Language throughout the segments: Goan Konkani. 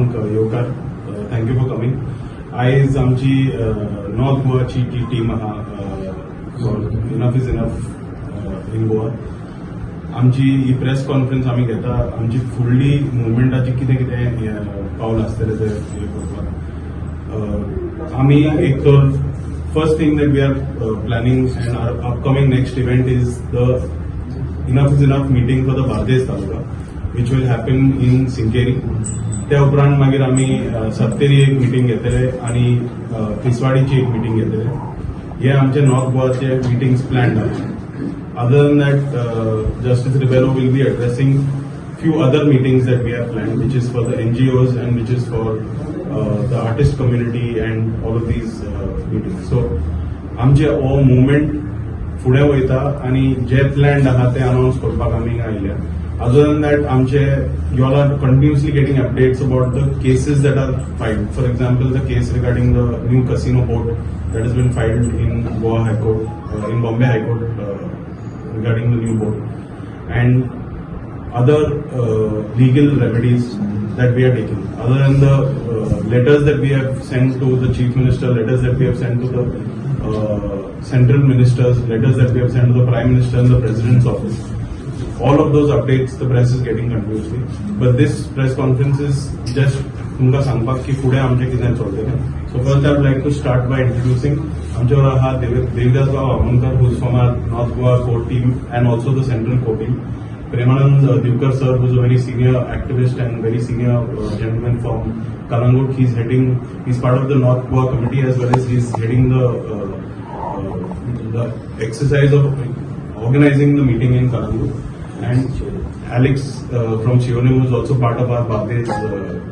सर्वांक येवकार. Thank you for coming. आयज आमची नॉर्थ गोवाची जी टीम आहा for enough is enough in Goa, आमची ही प्रेस कॉन्फरन्स आमी घेता आमची फुडली मुवमेंटाची कितें कितें पावल आसतलें तें हें करपाक. आमी एक तर first thing that we are planning and our upcoming next event is the enough is enough meeting for the Bardez taluka, which will happen in Sinquerim. त्या उपरांत मागीर आमी सत्तरी एक मिटींग घेतले आनी तिसवाडीची एक मिटींग घेतले. हे आमचे नॉर्थ गोवाचे मिटिंग्स प्लॅन्ड आहा. Other than that, Justice Rebello will be addressing few other meetings that we have planned, which is for the NGOs and which is for the artist community and all of these meetings. So, आमचे हो मुवमेंट फुडें वयता आनी जे प्लॅन्ड आहा ते अनावन्स करपाक आमी हांगा आयल्या. अदर दॅन that, आमचे you all are continuously getting updates about the cases that are filed. For example, the case regarding the new casino boat that has been filed in Goa High Court, in Bombay High Court, regarding the new boat and other legal remedies that we are taking. Other than the letters that we have sent to the Chief Minister, letters that we have sent to the central ministers, letters that we have sent to the Prime Minister and the President's office. All of those updates the press is getting continuously. But this press conference is just तुमकां सांगपाक की फुडें आमचें कितें चलतलें. So first I would like to start by introducing आमचे बरोबर आहा देविदास बाब Amonkar, who is from our North Goa core team and also the central core team. Premanand Divkar sir, who is a very senior activist and very senior gentleman from Calangute. He's part of the North Goa committee as well as he's heading the exercise of organizing the meeting in Calangute. And Alex from Siolim was also part of our Bardez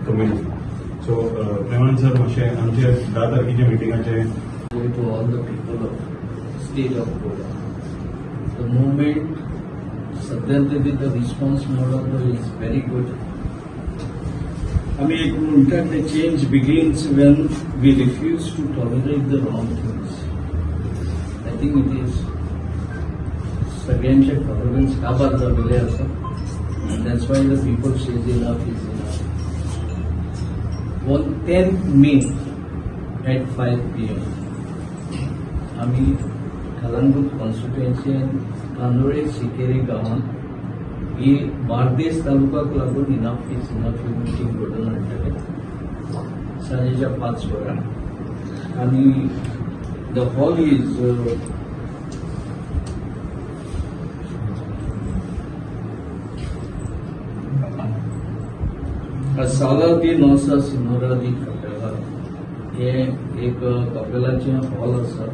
community. So, Premanand sir, मातशें आमचे 10 तारखेच्या मिटिंगाचे to all the people of state of Goa. The movement, सद्या the response model is very good. आमी एक म्हणटात, the change begins when we refuse to tolerate the wrong things. I think it is सगळ्यांचे टॉलरन्स काबार जाल्ले आसा and that's why the people says enough is enough. On 10th May at 5 p.m. आमी कलंगूट कॉन्स्टिट्युएन्सी कांदोळे सिकेरी गांवांत ही बार्देस तालुकाक लागून enough is enough he meeting घडोवन हाडटले सांजेच्या 5 वरां आनी the hall is Sala de Nossa Senhora de Capela हे एक कपेलाचें हॉल आसा,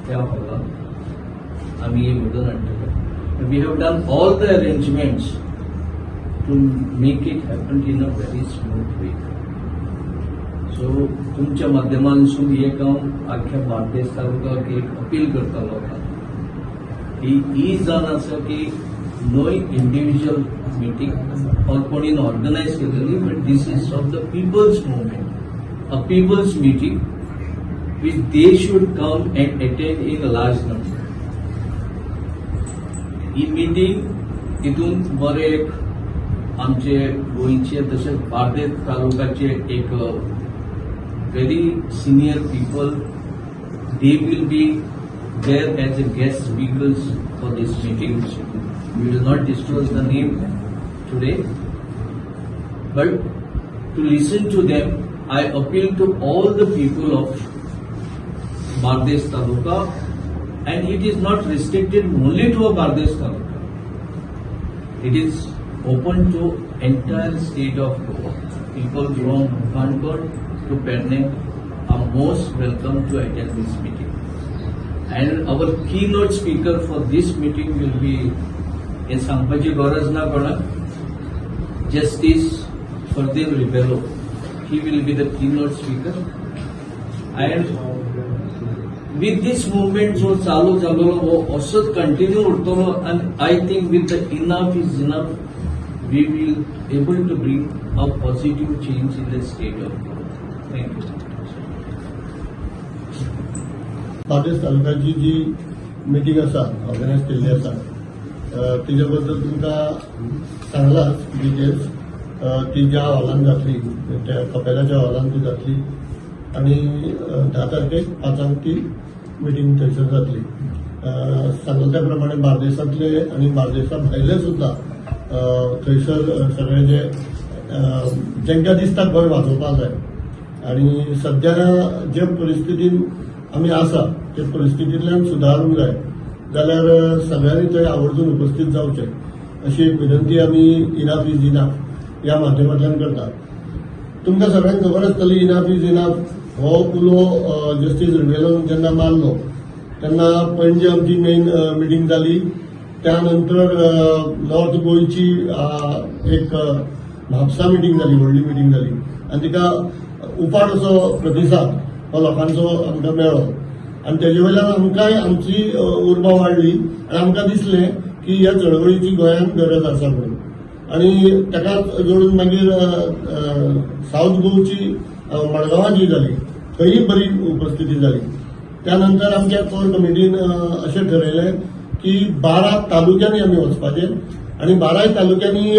त्या हॉलात आमी हे घडोवन हाडटले. We have done all the arrangements to make it happen in a very smooth way. So तुमच्या माध्यमांसून एक हांव आख्ख्या बार्देस तालुक्याक एक अपील करता लोकांक की ही जाण आसा की न्हय इंडिव्हिज्युअल मिटींग ऑर कोणीन ऑर्गनायज केलेली, but this is of the people's movement, a people's meeting which they should come and attend in a large number. He meeting हितून बरे एक आमचे गोंयचे तशेंच बार्देस तालुकाचे एक very senior people, they will be there as a guest speakers for this meeting. We will not disclose the name today, but to listen to them, I appeal to all the people of Bardez Taluka, and it is not restricted only to a Bardez Taluka. It is open to entire state of Goa. People from Canacona to Pernem are most welcome to attend this meeting. And our keynote speaker for this meeting will be, हे सांगपाची गरज ना कोणाक, Justice Ferdino Rebello. He will be the keynote speaker. And with this movement जो चालू जाल्लो हो असोच कंटिन्यू उरतलो and I think with the enough is enough we will able to bring a positive change in the state of Goa. Thank you. Bardez तालुक्याची जी मिटींग आसा, ऑर्गनायज केल्ली आसा, तेच्या बद्दल तुमकां सांगलाच डिटेल्स. ती ज्या हॉलान जातली त्या कपेलाच्या हॉलान ती जातली आनी 10 तारखेक 5 ती मिटींग थंयसर जातली. सांगले त्या प्रमाणे बार्देसांतले आनी बार्देसा भायले सुद्दां थंयसर सगळे जे जेंकां दिसता गोंय वाचोवपाक जाय आनी सद्या जे परिस्थितीन आमी आसा ते परिस्थितींतल्यान सुदारूंक जाय जाल्यार सगळ्यांनी थंय आवर्जून उपस्थित जावचें अशी एक विनंती आमी इनाफ is enough ह्या माध्यमांतल्यान करतात. तुमकां सगळ्यांक खबर आसतली, इनाफ is enough हो उलो जस्टीस रिबेलोन जेन्ना मारलो तेन्ना पणजे आमची मेन मिटींग जाली. त्या नंतर नॉर्थ गोंयची एक म्हापसा मिटींग जाली, व्हडली मिटींग जाली आनी तिका उपाट असो प्रतिसाद हो लोकांचो आमकां मेळ्ळो आनी तेजे वयल्यान आमकांय आमची उर्बा वाडली आनी आमकां दिसलें की ह्या चळवळीची गोंयांत गरज आसा म्हणून. आनी ताकाच जोडून मागीर सावथ गोवची मडगांवां जी जाली थंय बरी उपस्थिती जाली. त्यानंतर आमच्या कोर कमिटीन अशें ठरयलें की 12 तालुक्यांनी आमी वचपाचें आनी बाराय तालुक्यांनी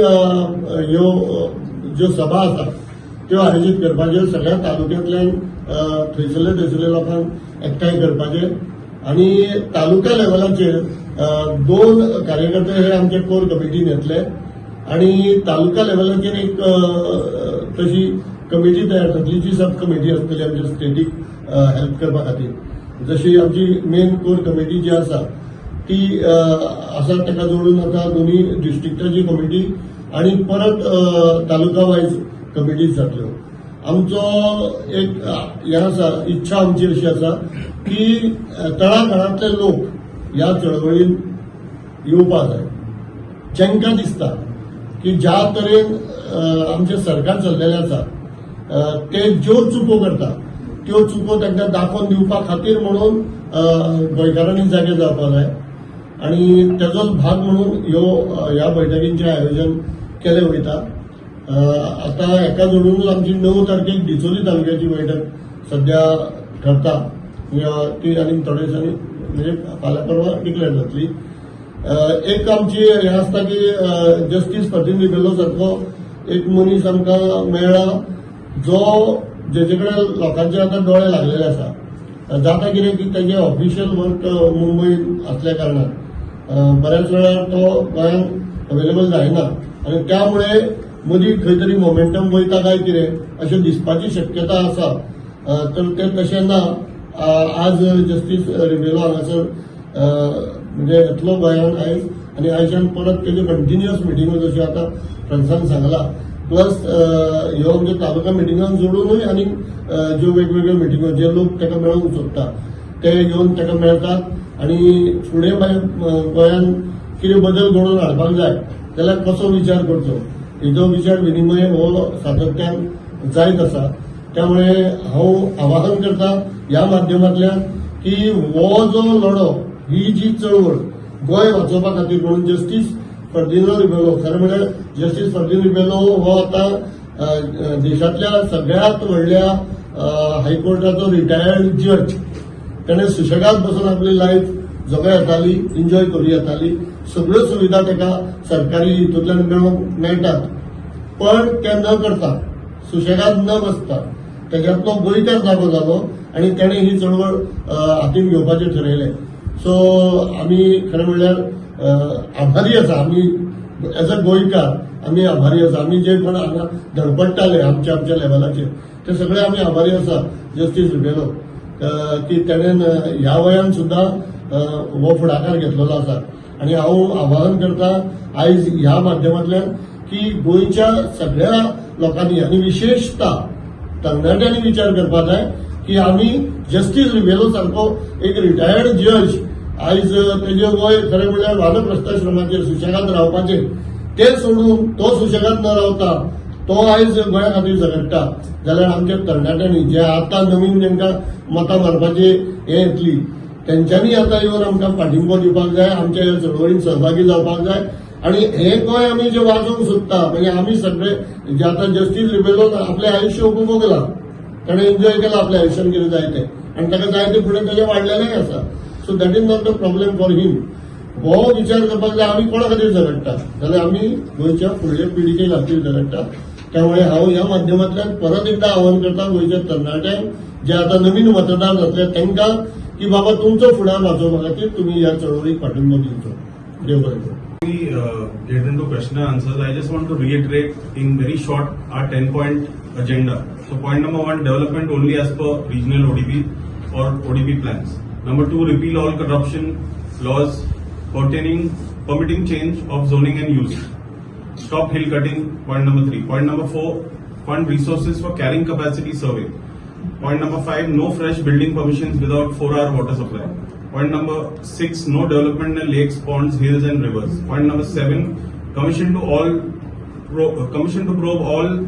ह्यो ज्यो सभा आसा त्यो आयोजीत करपाच्यो, सगळ्या तालुक्यांतल्यान थंयसरले थंयसरले लोकांक एकठांय करपाचे आनी तालुका लेवलाचेर दोन कार्यकर्ते हे आमचे कोर कमिटीन येतले आनी तालुका लेवलाचेर एक तशी कमिटी तयार जातली, जी सब कमिटी आसतली आमच्या स्टेटीक हेल्प करपा खातीर. जशी आमची मेन कोर कमिटी जी आसा ती आसा, ताका जोडून आतां दोनूय डिस्ट्रिक्टाची कमिटी आनी परत तालुका वायज कमिटीज जातल्यो. आमचो एक हें आसा, इच्छा आमची अशी आसा की तळागाळांतले लोक ह्या चळवळीन येवपा जाय. जांकां दिसता की ज्या तरेन आमचें सरकार चल्लेलें आसा, ते ज्यो चुको करता त्यो चुको तांकां दाखोवन दिवपा खातीर म्हणून गोंयकारांनी जागे जावपा जाय आनी तेजोच भाग म्हणून ह्यो ह्या बैठकींचें आयोजन केलें वयता. आतां हेका जोडूनच आमची 9 तारखेक डिचोली तालुक्याची बैठक सद्या ठरता. म्हणजे ती आनी थोड्या दिसांनी, म्हणजे फाल्यां परवां डिक्लेअर जातली. एक आमची हें आसता की जस्टीस फर्दिन रिबेलो सारको एक मनीस आमकां मेळ्ळा जो जेचे कडेन लोकांचे आतां दोळे लागलेले आसा. जाता कितें की तेजें ऑफिशियल वर्क मुंबय आसल्या कारणान बऱ्याच वेळार तो गोंयांत अवेलेबल जायना आनी त्यामुळे मदीं खंय तरी मोमेंटम वयता काय कितें अशें दिसपाची शक्यता आसा. तर तें तशें ना. आज जस्टीस रिबेलो हांगासर म्हणजे येतलो गोंयांत आयज आनी आयच्यान परत तेज्यो कंटिन्युअस मिटिंगो, जश्यो आतां फ्रन्सान सांगला, प्लस ह्यो आमच्यो तालुका मिटिंगांक जोडूनय आनी ज्यो वेगवेगळ्यो मिटिंगो, जे लोक ताका मेळोंक सोदता ते येवन ताका मेळटात आनी फुडें मागीर गोंयांत कितें बदल घडोवन हाडपाक जाय जाल्यार कसो विचार करचो हेजो विचार विनिमय हो सातत्यान जायत आसा. त्यामुळे हांव आवाहन करता ह्या माध्यमांतल्यान की हो जो लढो, ही जी चळवळ गोंय वाचोवपा खातीर म्हणून जस्टीस फर्दिनो रिबेलो, खरें म्हळ्यार जस्टीस फर्दिन रिबेलो हो आतां देशांतल्या सगळ्यात व्हडल्या हायकोर्टाचो रिटायर्ड जज. ताणें सुशेगाद बसून आपली लायफ जगो येताली, एन्जॉय करूं येताली. सगळ्यो सुविधा ताका सरकारी हितूंतल्यान मेळोवंक मेळटात, पण ते न करता, सुशेगाद न बसता तेज्यातलो गोंयकार जागो जालो आनी तेणें ही चळवळ हातीन घेवपाचें ठरयलें. सो आमी खरें म्हणल्यार आभारी आसा. आमी एज अ गोंयकार आमी आभारी आसा. आमी जे कोण हांगा धडपडटाले आमच्या आमच्या लेवलाचेर ते सगळे आमी आभारी आसा जस्टीस रिबेलो की तेणेन ह्या वयान सुद्दां हो फुडाकार घेतलेलो आसा. आनी हांव आवाहन करता आयज ह्या माध्यमांतल्यान की गोंयच्या सगळ्या लोकांनी आनी विशेशता तरणाट्यांनी विचार करपाक जाय की आमी जस्टीस रिबेलो सारको एक रिटायर्ड जज, आयज तेजें वय खरें म्हणल्यार वानप्रस्थाश्रमाचेर सुशेगाद रावपाचें, तें सोडून तो सुशेगाद न रावता तो आयज गोंया खातीर झगडटा जाल्यार आमच्या तरणाट्यांनी, जे आतां नवीन तांकां मतां मारपाची हें येतली, तेंच्यांनी आतां येवन आमकां पाठिंबो दिवपाक जाय, आमच्या ह्या चळवळीन सहभागी जावपाक जाय. आणि हे गोंय आमी जे वाचोवंक सोदता, म्हणजे आमी सगळे जे आतां जस्टीस रिबेलोन आपलें आयुश्य उपभोगलां, ताणें एन्जॉय केलां आपल्या आयुश्यान कितें जाय तें आनी ताका जाय तें फुडें तेजें वाडलेलेंय आसा. So that is not the problem for him. हो विचार करपाक जाय, आमी कोणा खातीर झगडटा जाल्यार आमी गोंयच्या फुडल्या पिळगे खातीर झगडटा. त्यामुळे हांव ह्या माध्यमांतल्यान परत एकदा आवाहन करता गोंयच्या तरणाट्यांक, जे आतां नवीन मतदार जातले तांकां, की बाबा तुमचो फुडार वाचोवपा खातीर तुमी ह्या चळवळीक पाठिंबो दिवचो. देव बरें करूं. We get into question and answers, I just want to reiterate in very short our 10 point agenda. So point number 1, development only as per regional ODP or ODP plans. Number 2, repeal all corruption laws pertaining permitting change of zoning and use. Stop hill cutting, point number 3. Point number 4, fund resources for carrying capacity survey. Point number 5, no fresh building permissions without 4-hour water supply. Point number 6, no development in lakes, ponds, hills and rivers. Point number 7, commission to probe all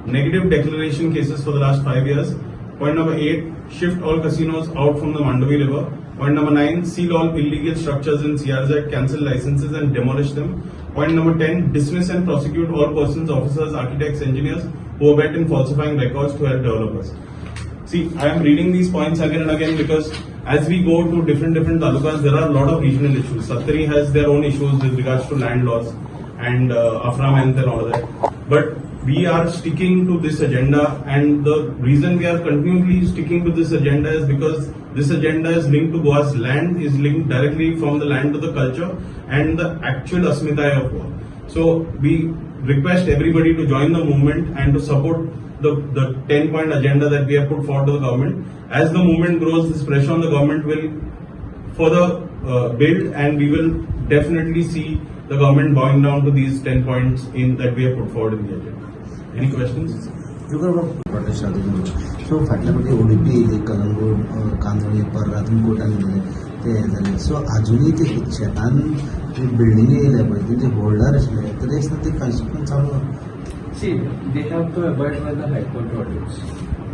negative declaration cases for the last 5 years. Point number 8, shift all casinos out from the Mandovi River. Point number 9, seal all illegal structures in CRZ, cancel licenses and demolish them. Point number 10, dismiss and prosecute all persons, officers, architects, engineers who abet in falsifying records to help developers. See, I am reading these points again and again because as we go to different talukas, there are a lot of regional issues. Sattari has their own issues with regards to land laws and Afram and all of that. But we are sticking to this agenda, and the reason we are continually sticking to this agenda is because this agenda is linked to Goa's land, is linked directly from the land to the culture and the actual asmitai of Goa. So we request everybody to join the movement and to support the 10-point agenda that we have put forward to the government. As the movement grows, this pressure on the government will further build, and we will definitely see the government bowing down to these 10 points in that we have put forward in the agenda. Any questions? So फाटल्या फावटी ओडीपी येयली, कलंगूट, कांदोळी, पर्रा तुमी कोर्टान गेले ते हें जालें. सो आजुनूय ते शेतान जी बिल्डिंगी येयल्या पळय तेंचे होल्डर आशिल्ले तरी आसतना ते कन्स्ट्रक्शन चालू आहा. See, they have to abide by the High Court orders.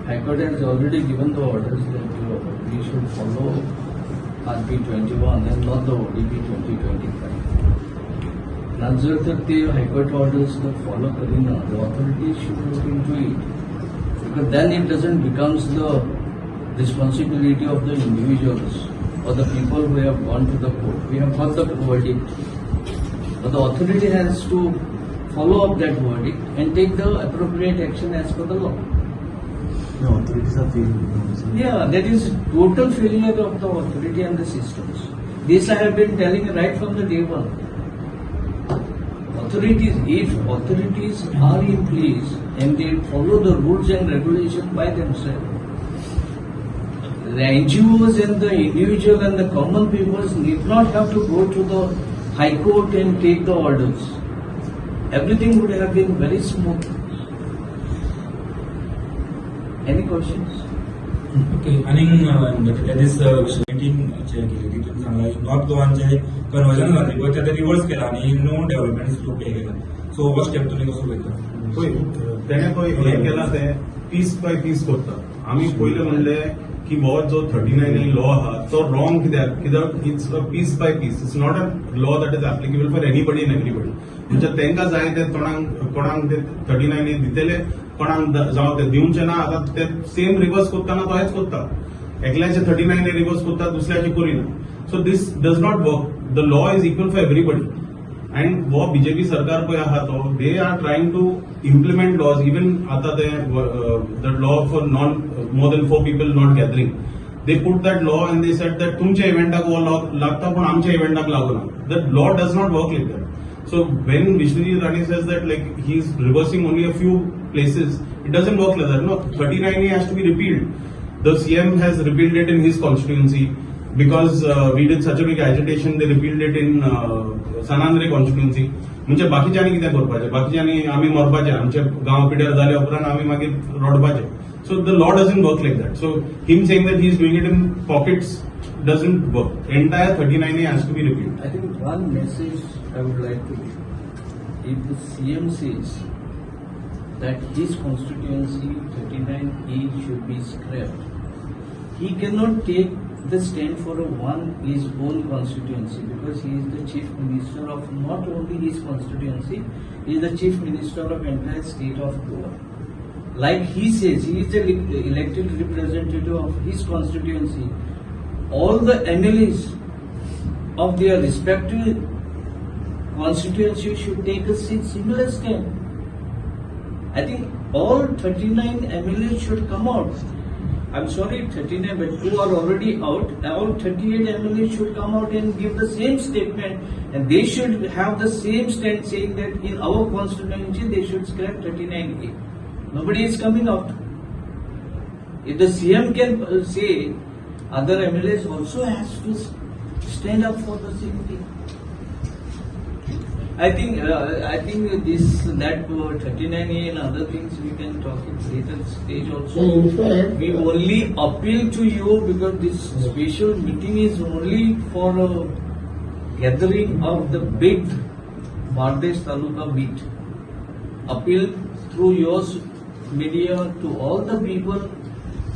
High Court has already given the orders that we should follow RP 21 and not the ODP 2025. ना जर तर ते हायकोर्ट ऑर्डर्स जर फॉलो करिना, the authorities should look into it, because then it doesn't becomes the responsibility of the individuals or the people who have gone to the court. We have got the verdict, but the authority has to follow up that verdict and take the appropriate action as per the law. Authorities are fail. Yeah, that is total failure of the authority and the systems. This I have been telling right from the day one. Authorities, if authorities are in place and they follow the rules and regulations by themselves, the NGOs and the individual and the common peoples need not have to go to the High Court and take the orders. Everything would have been very smooth. Any questions? Okay, आनीक त्या दीस मिटींग जे केली तितून सांगला नॉर्थ गोवान जे कन्वर्जन जालें पळय ते रिवर्स केला आनी नो डेव्हलपमेंट स्लोप हे केला. सो हो स्टेप तुमी कसो पळयता? पळय, तेणें पळय हें केलां तें पीस बाय पीस करता. आमी पयलें म्हणलें की हो जो 39A law आहा तो रॉंग. कित्याक it's a piece by piece, it's not a law that is applicable for anybody and everybody. म्हणजे तांकां जाय ते कोणाक कोणाक ते 39A दितले, कोणाक जावं ते दिवचे ना. आतां ते सेम रिवर्स करतना तोहेच करता, एकल्याचे 39A reverse करता, दुसऱ्याचे करिना. So this does not work. The law is equal for everybody. And हो बीजेपी सरकार पळय आहा तो they are trying to implement laws. Even आतां ते the law for non more than four people not gathering, they put that law and they said that तुमच्या इव्हेंटाक हो लॉ लागता पूण आमच्या इव्हेंटाक लागू ना. The law does not work like that. So when Vishnujeet Rane says that like he is reversing only a few places, it doesn't work like that. No, 39A has to be repealed. The CM has repealed it in his constituency because we did such a big agitation. They repealed it in San Andre constituency. म्हणजे बाकीच्यांनी कितें करपाचें? बाकीच्यांनी आमी मरपाचें, आमचे गांव पिड्यार जाले उपरांत आमी मागीर रडपाचें. So the law doesn't work like that. So him saying that he is doing it in pockets doesn't work. Entire 39A has to be repealed. I think one message I would like to give. If the CM says that his constituency 39A should be scrapped, he cannot take the stand for a one his own constituency, because he is the chief minister of not only his constituency, he is the chief minister of entire state of Goa. Like he says, he is the elected representative of his constituency. All the MLAs of their respective constituency should take a similar stand. I think all 39 MLA should come out. I am sorry, 39, but two are already out. All 38 MLA should come out and give the same statement, and they should have the same stand saying that in our constituency they should scrap 39A. Nobody is coming out. If the CM can say, other MLAs also has to stand up for the same thing. I think this that 39A and other things we can talk in later stage also. In fact We only appeal to you because this special meeting is only for a gathering of the big Bardez Taluka meet. Appeal through your media to all the people,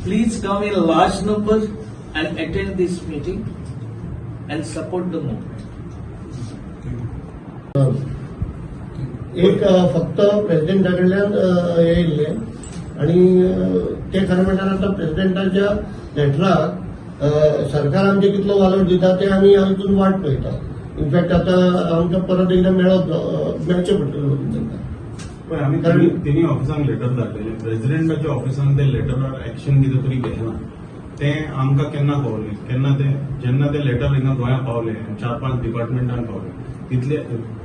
please come in large numbers and attend this meeting and support the movement. एक फक्त प्रेसिडेंटा कडल्यान हें येयल्लें आनी तें खरें म्हणल्यार आतां प्रेसिडेंटाच्या लेटराक सरकार आमचें कितलो वालोर दिता तें आमी अजून वाट पळयता. इनफॅक्ट आतां आमकां परत एकदां मेळप मेळचें पडटलें तांकां. पळय, आमी तिनी ऑफिसांक लेटर धाडलेले. प्रेसिडेंटाच्या ऑफिसान ते लेटरार एक्शन कितें तरी घेना तें आमकां केन्ना पावलें, केन्ना तें, जेन्ना ते लेटर हिंगा गोंया पावले आनी चार पांच डिपार्टमेंटान पावले, तितले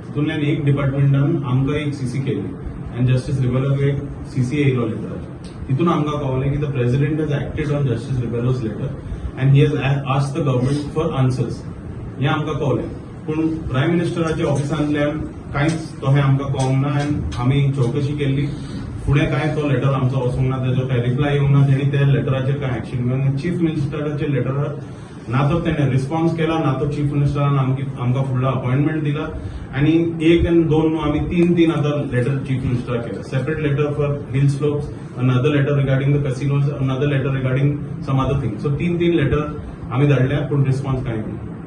तितूंतल्यान एक डिपार्टमेंटान आमकां एक सीसी केली आनी जस्टीस रिबेलोक एक सीसी येयलो लेटराचेर. तितून आमकां कळलें की the President has acted on Justice Rebello's letter and he has asked the government for answers. हें आमकां कळलें, पूण प्रायम मिनिस्टराच्या ऑफिसांतल्यान कांयच तशें आमकां कळोंक ना. आनी आमी चवकशी केल्ली, फुडें कांय तो लेटर आमचो वचूंक ना, तेजो कांय रिप्लाय येवंक ना. तेणी त्या लेटराचेर कांय एक्शन घेवंक. चीफ मिनिस्टराच्या लेटरार ना तर तेणे रिस्पॉन्स केला, ना तो चीफ मिनिस्टरान आमकां फुडलो अपॉयंटमेंट दिला. आनी एक आनी दोन न्हू, आमी तीन तीन आतां लेटर चीफ मिनिस्टराक केला. Separate letter for hill slopes, another letter regarding the casinos, another letter regarding some other thing. So तीन तीन लेटर आमी धाडल्या, पूण रिस्पॉन्स कांय येवंक ना.